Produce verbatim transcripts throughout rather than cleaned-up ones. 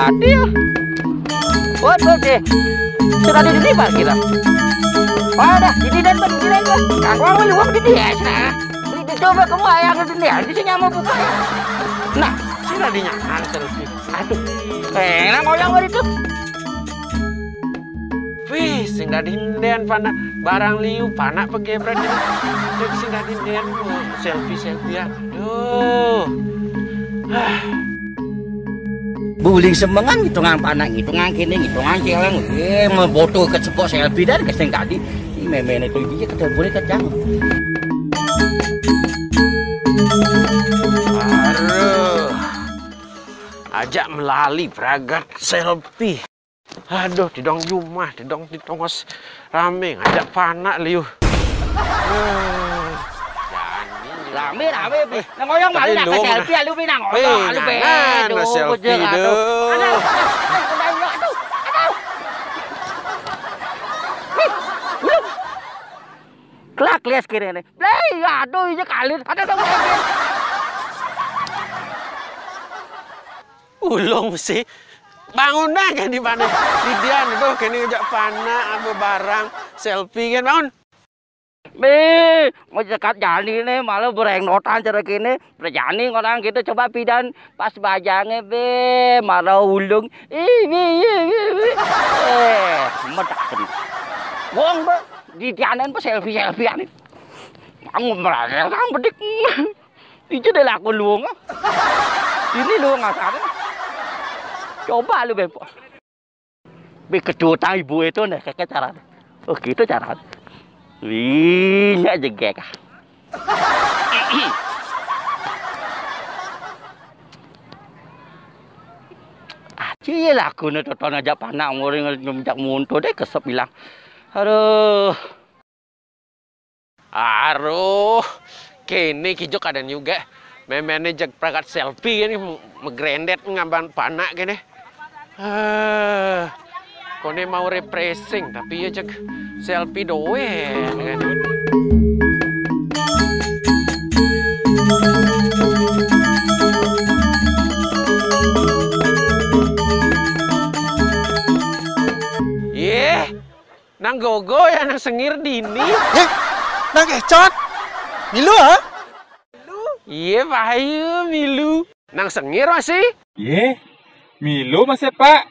Aduh. Waduh deh. Sudah di sini parkir. Wadah, ini dan berdiri gua. Kang Wang lu uang di dia. Nah, itu coba kamu ayah ke sini. Di sini mau buka. Nah, sudah dinyang selfie. Aduh. Eh, nang oyang itu. Wih, sing dadi ndén panak barang liu, panak pegebret. Sing dadi ndén, selfie-selfie ya. Aduh. Ah. Buling semengan ngitungan panak, ngitungan kene, ngitungan cewek. Eh, mau foto ke sepok selfie dan kesing tadi. Si memene tuh dia kata boleh kacang. Aduh. Ajak melali pragat selfie. Aduh, tidong jumah, tidong di tongos rame, ngajak panak liu. Eh, jani. Rame, rame, Pi. Nang oyong malu nak selfie, alu, Pi, nang oyong, alu, Pi. Aduh, selfie, aduh. Aduh, aduh, aduh, aduh. Pi, belum. Kelak lias kiri nih. Blei, aduh, iya kali. Aduh, aduh, aduh. Ulung sih. Bangun dah kan di mana? Di dia nih tuh kene ngajak panak apa barang selfie kan bangun. Be, mau cekat jani nih malah bereng notan cara kene. Berjani orang gitu coba pidan pas bajange be malah ulung. Ih, ih, ih, ih, ih. Eh, medak kene. Wong be di tianan pe selfie-selfie ani. Bangun berani orang bedik. Ijo deh laku luwung. Ini luwung asal. Coba lu bepok. Bi kedutan ibu itu nih, kayak cara. Oh, gitu cara. Wih, nyak jegek. Ah, cie laku nih toton aja panak nguring ngejak muntuh deh kesep bilang. Aduh. Aruh, kene kijo keadaan juga. Memene jeg pragat selfie kene, megrendet ngamban panak kene. Ah, kone mau refreshing, tapi ya jeg selfie doang kan. Yeh, nang gogo ya, nang sengir dini. Heh, nang kecot. Milu, ha? Iya, payu milu. Nang sengir masih? Iya, milu masih, Pak.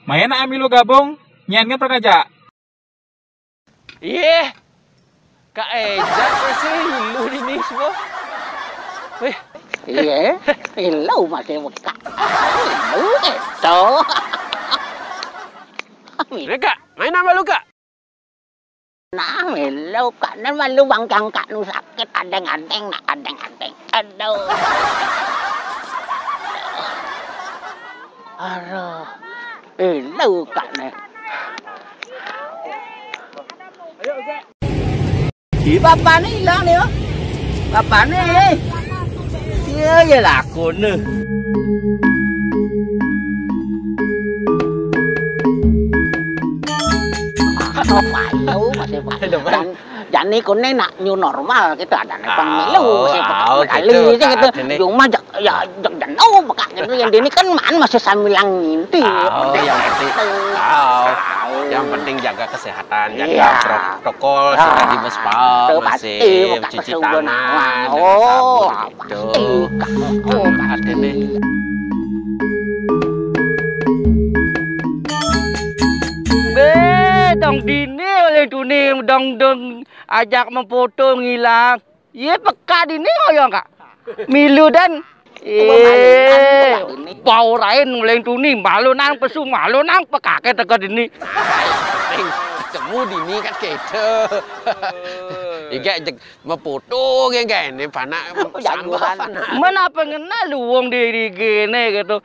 Mayan ah milu gabung, nyian kan pernah aja. Iya, Kak Ejak masih milu di nih semua. Wih. Iya, milu masih buka. Milu itu. Ini, Kak, main apa lu, Kak? Nah, milu, Kak, nah malu bangkang Kak nu sakit, adeng-adeng, nak adeng-adeng. Aduh. Aduh. Milu, Kak, nih. Si bapakne ilang nih, oh. Bapakne, eh. Iya, ya laku nih. Aduh, malu, masih malu. Aduh, Bang. Jani kone nak new normal gitu, ada nih pemilu, masih kali gitu. Cuma jak, ya, jak jenuh, Kak, gitu. Yang ini kan man masih sambilan nginti. Yang penting, yang penting jaga kesehatan, jaga protokol, sudah di bespal, masih cuci tangan, jaga sabun gitu. Pasti, Kak. Oh, pasti. Artinya. Be, dong dini oleh tuni dong dong ajak memfoto ngilang. Iya peka dini ngoyong, Kak. Milu dan eh bau rain oleh tuni malu nang pesu malu nang pekake teka dini. Temu dini kan gitu. Iga jeg memfoto geng geng ini panak sambah panak. Mana pengenal lu wong di gene gitu.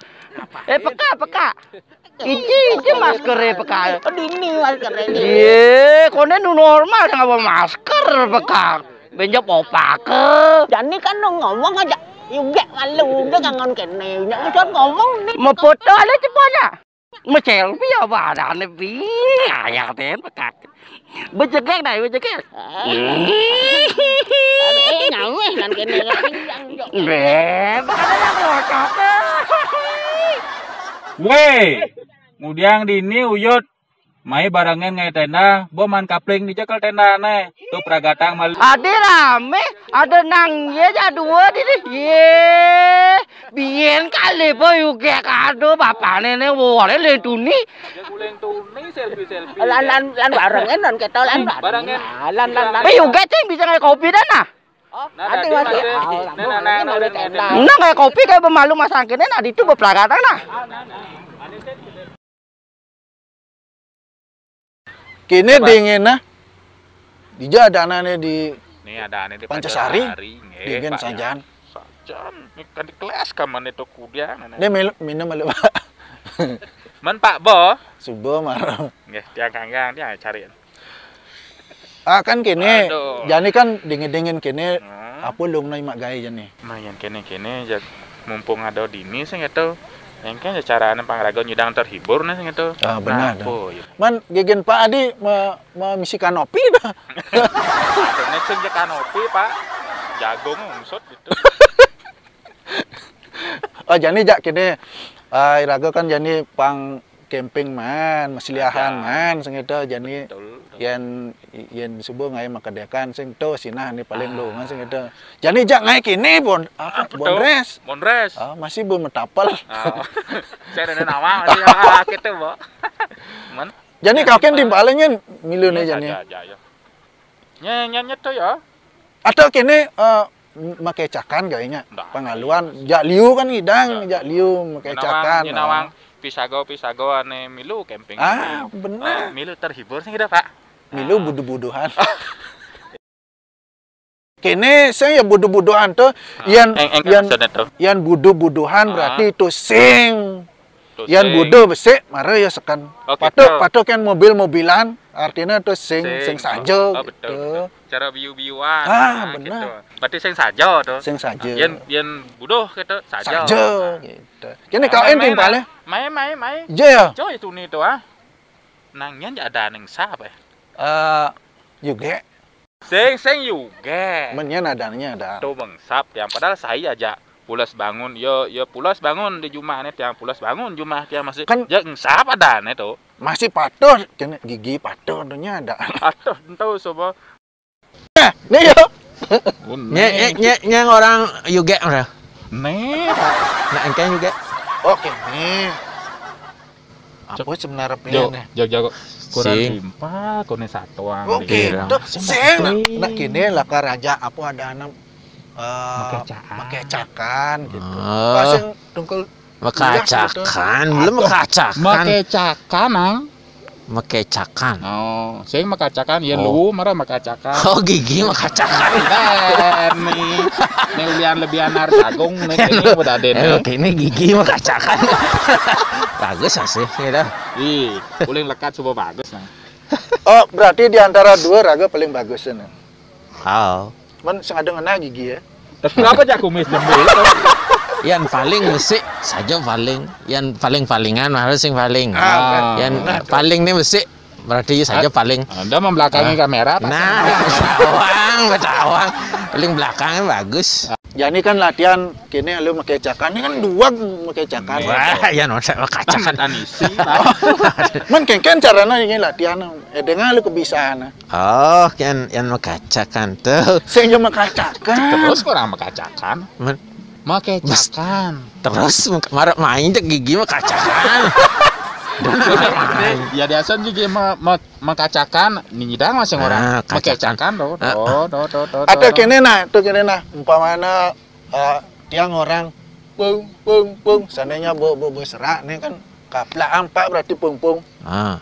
Eh peka peka. Iki iki masker e peka. Dini masker ini. Iye, kone nu normal ngapa masker peka. Benjep opake. Jani kan nu ngomong aja. Juga malu udah jangan kene. Jangan ngomong nih. Mefoto ada cepana. Meselfie apa adane pi? Ayah ten peka. Bejegek dah, bejegek. Eh, nyaweh kan kene. Beb, ada yang ngocok. Wéh, ngudiang dini uyut. Mai barengan ngaé ténda, bo maan kapling di jekel téndané. Tu pragatang malu. Adi ramé, ada nang yé ja dua dini. Yé, bién kali bo yugé kado bapané né wolé lén tuni. Lén tuni selfie-selfie. Lan, lan, lan barengan non kéto lan barengan. Barengan. Ah, lan, lan, lan. Bé yugé cing bisa ngaé kopi dah nah. Nah, adi masih. Nah, nah, nah, nah, nah, nah. Nah, ngaé kopi kayak bemalu masang kéné nah ditu bepragatan nah. Kéné dingin nah. Dija adanané di Pancasari, nggih, dingin Pak, ya. Sajan. Sajan, ini kan di kelas kamane to kudiang. Né minum malu, Pak. Men Pak Bo. Suba mara. Nggih, tiang kanggang, tiang cari. Ah, kan kéné, jani kan dingin-dingin kéné, apa lungna imak gaé jani? Nah, yén kéné-kéné, mumpung ada dini sing éto. Yén kan carané pang raga nyidang terhibur nah sing éto. Ah, benar. Nah, apa ya? Man, gégén Pak Adi ma-, mamisi kanopi dah. Nek sing kanopi, Pak. Jagung ungsut gitu. Oh, jani jak kéné. Ah, iraga kan jani pang camping man, masliahan man, sing éto jani. Betul, betul. Yén, yén suba ngaé makedekan sing to sinah né paling lu man sing éto. Jani jak ngaé kéné bon, apa, apa to? Bondres. Bondres. Ah, masih bon metapel. Ah. Saya ada nama masih, ah, gitu, Bo. Men. Jani kau kan timpalé nyén milu né jani. Aja, aja, ya. Nyé, nyé, nyé to ya. Atau kéné, eh, maké cakan kayaknya. Ndak. Pangaluan, jak liu kan ngidang, jak liu maké cakan. Nyinawang, nyinawang pisago, pisago ané milu camping. Ah, benar. Eh, milu terhibur sih kita, Pak. Milu buduh-buduhan. Kéné sing ya buduh-buduhan to, yén, yén buduh-buduhan berarti to sing. Yén buduh besik, mara ya seken. Oh, gitu. Patuh, patuh kan mobil-mobilan, artinya to sing, sing saja, oh, betul, gitu. Cara biu-biuan. Ah, benar. Gitu. Berarti sing saja to. Sing saja. Yén, yén buduh gitu, saja. Saja, gitu. Kéné kau timpalé. Mai, mai, mai. Iya ya. Coy, itu nih to, ah. Nang nyén ada ning sapa ya? Eh, juga. Sing, sing juga. Men nyén adanya ada. To mengsap tiang, padahal saya aja pulas bangun. Yo, yo pulas bangun di jumah né tiang, pulas bangun jumah tiang masih. Kan ya engsap adané to. Masih patuh, kéné gigi patuh to nya ada. Patuh ento coba. Nah, né yo. Nyé, nyé, nyé, nyé orang juga mara. Né. Nah, engké juga. Oké, né. Apa sebenarnya jo, né? Jo, jo, kurang timpal, koné satuan. Oké, to sing nak, nak kéné lakar aja apa ada anak, eh, maké cakan gitu. Oh. Pas sing tungkul makacakan, belum makacakan. Maké cakan, Nang. Maké cakan. Oh, sing makacakan, yén lu mara makacakan. Oh, gigi makacakan. Né, né ulian lebihan nar jagung, né, kéné udah ada, né. Kéné gigi makacakan. Bagus sih, gitu. Ih, uling lekat coba bagus, nah. Oh, berarti di antara dua raga paling bagus ini. Oh. Men sing ada ngena gigi ya. Tapi apa jak kumis jembul? Yén paling besik saja paling. Yén paling-palingan harus sing paling. Ah, yén paling né besik berarti saja paling. Anda membelakangi kamera, Pak. Nah, betawang, betawang. Paling belakangnya bagus. Jani kan latihan kéné lu maké cakan, ini kan dua maké cakan. Wah, ya non saya kacakan. Kan isi, Pak. Men kéngkén carana ini latihan, eh, dengan lu kebisaan. Oh, kan yang makacakan tuh. Sing yo makacakan. Terus kurang makacakan. Men- Maké cakan. Terus maka-, mara main cek gigi makacakan. Ya biasa gigi ma-, ma-, makacakan, nyidang masih orang. Ah, maké cakan. Cakan, do, do, do, do, do, do. Atau kéné nah, to kéné nah, umpamana, eh, tiang orang pung, pung, pung, seandainya bo, bo, bo serak né kan kaplak ampak berarti pung, pung. Ah.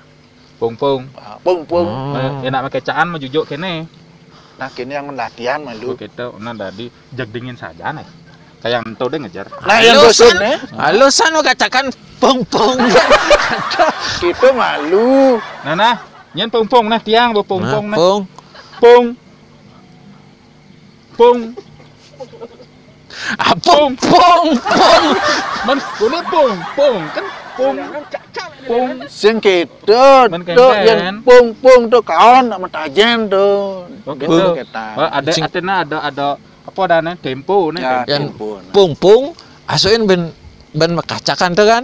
Pung, pung. Ah, pung, pung. Oh. Eh, enak maké cakan mah jujuk kéné. Nah, kéné yang latihan malu. Oh, gitu. Nah, tadi jeg dingin saja nih. Kayak ento deh ngejar. Nah, yang gosip nih. Halusan makacakan pung, pung. Kita malu. Nah, nah. Nyén pung, pung nah tiang, bo pung, pung nah. Pung. Pung. Pung. Apa? Pung. Pung, pung. Men, ini pung, pung. Kan pung. Pung. Sing kéto, men to, kéngkén. Yén pung, pung to kaon nak matajen to. Oh, gitu. Kéta. Oh, ada, sing- artinya ada, ada apa adanya tempo né? Ya, tempo. Yén pung, pung, asukin ben, ben makacakan to kan.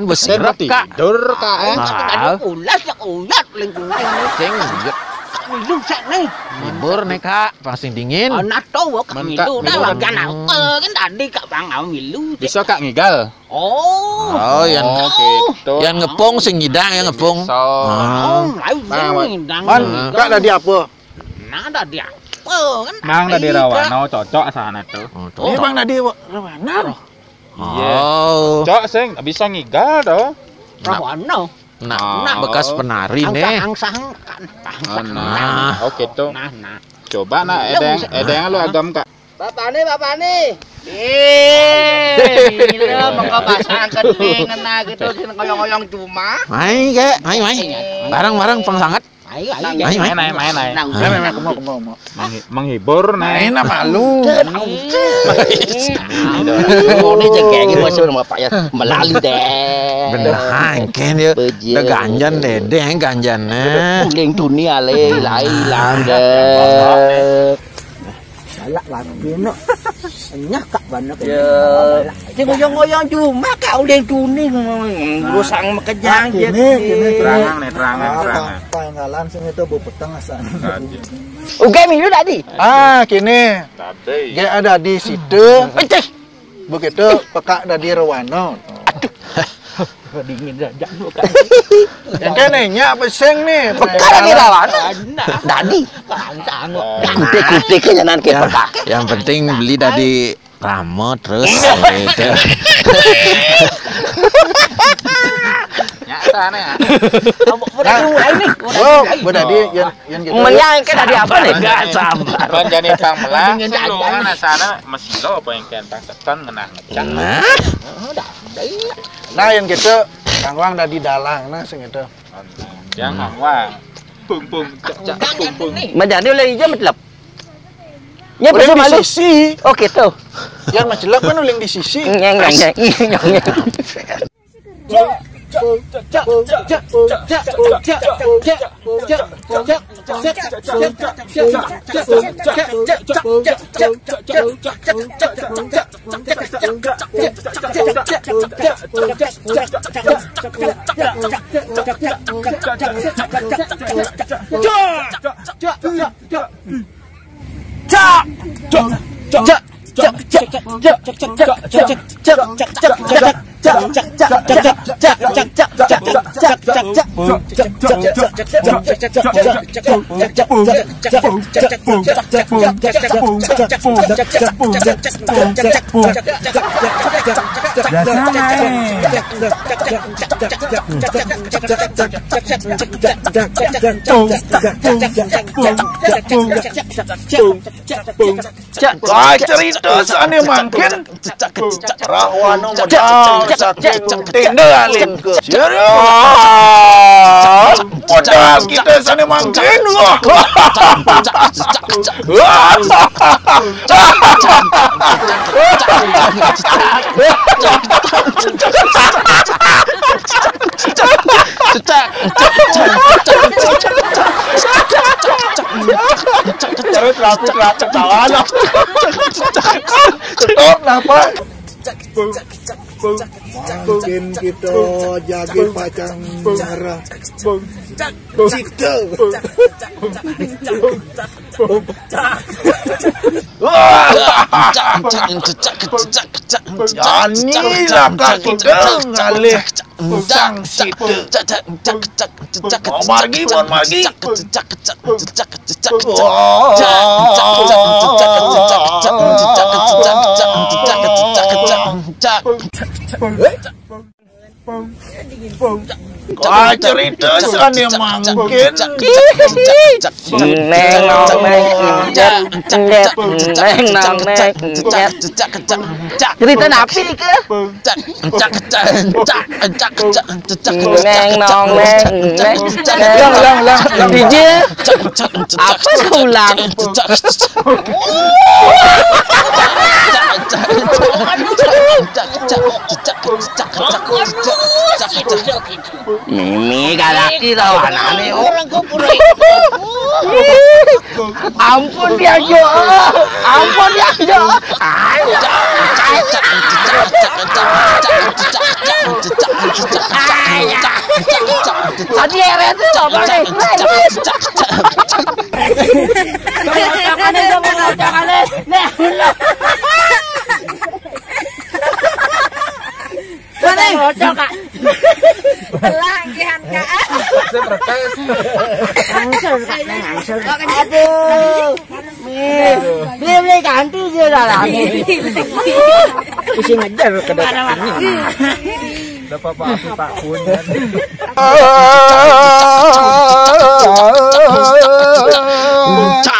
Kan besi Sing rek, Kak. Tidur, Kak, eh. Ah. Ulas ya ulat lingkungan. Sing, iya. Kak milu sak nih. Libur nih, Kak, pang sing dingin. Ana to, Kak Mentak milu, milu. Dah bagian apa kan tadi Kak Bang milu. Bisa, Kak, ngigal. Oh. Oh, yang Oh, gitu. Yang ngepung sing ngidang, yang ngepung. Bisa. Ah. Oh, lain Bang, sing Bang. Ngidang. Man, Kak, tadi apa? Nah, tadi apa kan? Mang tadi Rawana cocok sana tuh. Oh, ini cocok. Bang tadi wa-, Rawana. Iya. Oh. Cok sing bisa ngigal to. Nah. Rawana. Nah, Oh. Bekas penari nih. Angsa, angsa, angsa. Oh, nah. Nah. Oh, gitu. Nah, nah. Coba nak Iya, edeng, bisa. Edeng lu agam, Kak. Bapakne, bapakne. Eh, gila, mengko pasang kening ngena gitu sing koyong-koyong cuma. Mai, Kak, mai, mai. Bareng-bareng pang sanget. Ayo, ayo. Mai, mai. Main, main, main, main. Nah, Mai, mai, mai, kemo, kemo, kemo. Menghi-, menghibur, nah. Main apa lu? Ini jegenge masuk sama Pak ya. Melali deh. Bener, angken ya. Bejek. Udah ganjan deh, deh ganjan, eh. Uling dunia le, lai langge. Galak lagi no. Enyah kak banget. Ya. Sing ngoyong-ngoyong cuma kak uling dunia. Ngurusang mekejang Ah, ya. Ini, ini, ini. Terangan nih, terangan, Ah, terangan. Pang-, panggalan sing itu bu peteng asan. Oke, milu tadi. Ah, kini. Tadi. Ge ada di situ. Pecah. Begitu pekak dadi Rawana. Dingin aja lu kan. Yang kan nanya apa sing nih? Pekak dadi Rawana. Dadi. Rancang kok. Kutik-kutik ke jalan ke Yang, pekak. Yang penting beli dadi rame terus gitu. Nyata nih. Kamu udah Nah, mulai nih. Udah oh, mulai. Udah di yang, yang gitu. Menyangka tadi apa nih? Gak sabar. Kan jadi pang melah. Mendingin sih lu aja. Kan sana mesilo apa yang kentang tekan ngenah ngecah. Nah. Udah. Nah, yang gitu Kang Wang dadi dalang nah sing gitu. Yang Kang Wang. Pung pung cak cak pung pung. Menjadi oleh ijo metlep. Ya, uling betul di malu. Sisi. Oh, gitu. Yang macelak kan uling di sisi. Nyeng, nyeng, nyeng. Nyeng, nyeng. Wah, cerita sané mangkin. Rawana modal saking ténda alin ka. Serius. Modal kita sané mangkin. Wah. Terus rapi-rapi ketawa lah. Stop, napa? Mangkin kita jagi pacang ngarah. Cita. Jani lah kita ngalih sang sita. Margi, mon margi. Wah, cerita sané mangkin. Neng nong neng, neng, neng nong neng. Cerita napi ke? Neng nong neng, neng. Ulang, ulang, ulang, ulang. Apa ulang? Mimi galaki lawan ane. Orang kau pura. Ampun dia jo. Ampun dia jo. Tadi eret tu apa ni? Kalau tak ada, kalau tak ada. Nah. Mana? Bocor, Kak. Telah, gihan, Kak. Saya protes. Angsur, Kak, angsur. Aduh. Nih, beli, beli ganti dia dah lah. Isi ngejar ke depan ini. Dapat apa aku takut.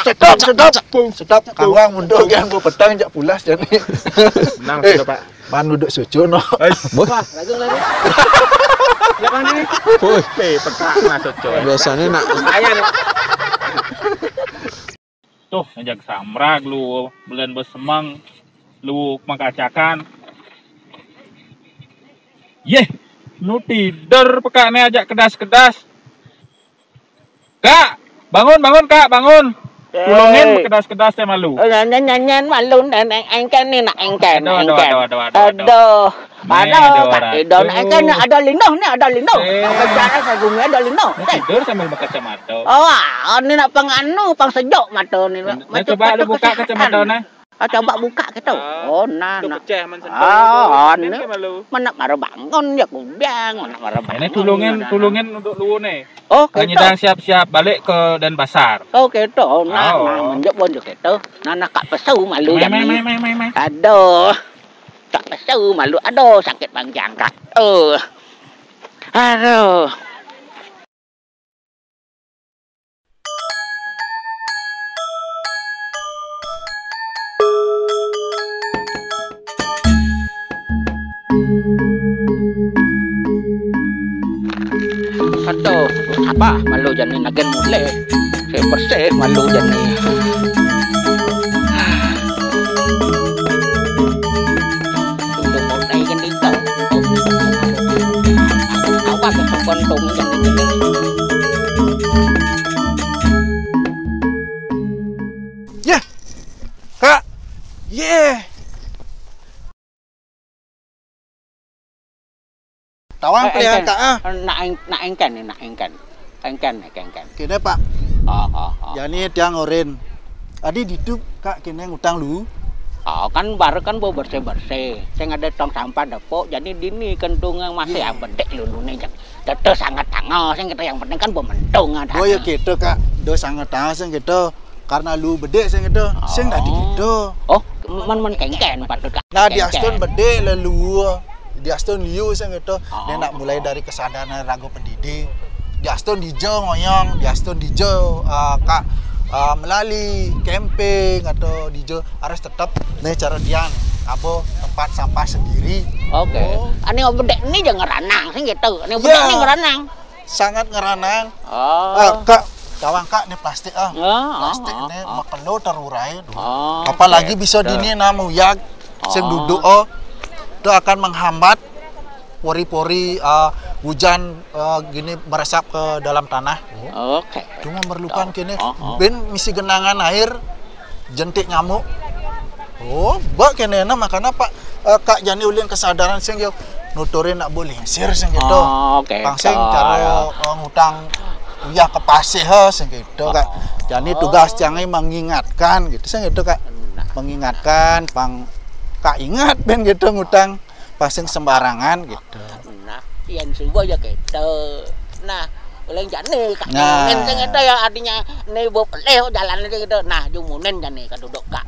Stop, stop, stop. Kawang mundur, yang gua petang jak pulas jadi. Nang, eh, sudah, Pak. Man duduk sucu no. Wah, langsung lari. Siapa nih? Woi. Eh, peka nah sucu. Biasanya nak. Saya nih. Tuh, ngajak samrag lu, belen besemang, lu makacakan. Yeh, nu tidur pekakne ajak kedas-kedas. Kak, bangun, bangun, Kak, bangun. Tulungin kedas-kedas teh malu. Nyanyian malu, nenek engken nih, nak engken. Aduh, aduh, aduh, aduh, aduh, aduh. Aduh, aduh, Kak Idon, engken nih, ada linoh nih, ada linoh. Kejar saya gumi ada linoh. Tidur sambil berkacamata. Oh, ini nak penganu, peng sejuk mata nih. Nah, coba lu buka kacamata nah. Ah, coba buka gitu. Oh, nah, nah. Pecah man sentuh. Ah, mana baru bangun ya kubiang, mana baru bangun. Ini tulungin, tulungin untuk lu nih. Oh, gitu. Nyidang siap-siap balik ke Denpasar. Oh, gitu. Nah, nah, menjuk pun gitu. Nah, nah, kak pesu malu jam ni. Aduh. Kak pesu malu. Aduh, sakit panggiang, Kak. Oh. Aduh. Aduh, apa malu jani nagen mulai. Saya bersih malu jani. Tunggu mau naik kan di tau. Awas ke kantong jani. Yeh, Kak. Yeh. Tawang pelihan Kak ah. Nak eng-, nak engken ni, nak engken. Engken, engken, engken. Kene Pak. Oh, oh, oh. Jani tiang orin. Adi ditu Kak kene ngutang lu. Oh, kan baru kan bau bersih-bersih. Sing ada tong sampah depok, jadi dini kentungan masih Iya. Yang bedek lulune jang. Tetep sangat tangah, sing kita yang penting kan bau mentung ada. Bau ya gitu, Kak. Do sangat tangah sing gitu. Karena lu bedek sing gitu. Sing tadi Oh. Gitu. Oh, man man kengken patut, Kak. Nah, Kengken. Diastun bedek lelu. Diastun liu sing gitu. Oh. Dia nak mulai dari kesadaran ragu pendidi. Diastun dijo ngoyong, diastun dijo, eh, Kak, eh, melali camping atau dijo harus tetap nih cara dian abo tempat sampah sendiri. Oke. Oh. Ane bedek ni jangan ranang sing gitu. Ane bedek Ya. Ni ngeranang. Sangat ngeranang. Oh. Eh, Kak, tawang Kak, ini plastik ah. Oh, Plastik oh, ini oh. Makelo terurai. Duh. Oh, Apalagi gitu. Bisa dini namu ya sing Oh. Duduk oh. Itu akan menghambat pori-pori eh, hujan eh, gini meresap ke dalam tanah. Oke. Cuma memerlukan Oh, kini oh, oh. Ben misi genangan air jentik nyamuk. Oh, bak kene nah makanya Pak eh, Kak Jani ulin kesadaran sing yo nuturin nak boleh sir sing gitu. Oh, oke. Pangsing Kak. Cara eh, ngutang uyah ke pasih ha sing gitu Kak. Jani tugas jangan mengingatkan gitu sing gitu Kak. Nah. Mengingatkan pang Kak ingat ben gitu ngutang pasing sembarangan gitu. Nah, yang subuh ya gitu. Nah, oleh jani Kak Nah. Jumunin sing gitu ya artinya ne bo peleh jalan aja gitu. Nah, jumunin jani kaduduk Kak.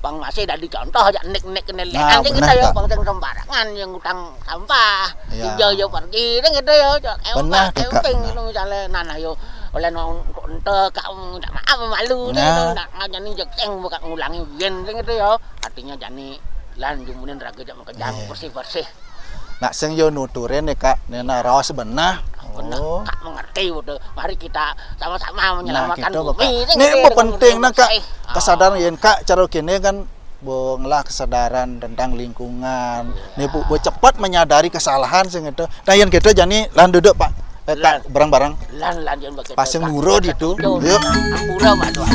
Bang masih dari contoh aja nik-nik kene Nah, lekan sing gitu benar, ya Kak. Bang sing sembarangan yang utang sampah. Iya. Ijo yo pergi sing gitu ya. Cok, Benar, Kak. Camping gitu misalnya. Nah, nah yo oleh nong ente Kak minta maaf malu Nah. Nah, nah jani jek sing buka ngulangi yen sing gitu ya. Artinya jani lan jumunin raga jak makejang Iya. Bersih-bersih. Nak sing yo nuturin nih Kak, nena raos benah. Benar, Oh. Kak mengerti udah. Mari kita sama-sama Nah, menyelamatkan kita bumi. Kak. Sing Ini gitu, mau dengan penting nah Kak. Bersih. Kesadaran yen Kak cara kene kan bo ngelah kesadaran tentang lingkungan. Nih bu, bu cepat menyadari kesalahan sing itu. Nah, yen gitu jani lan duduk Pak. Eh, Kak, Lan. Bareng-bareng. Lan lan yen begitu. Pasing Kak. Guru Itu. Yo. Ampura Pak Tuan.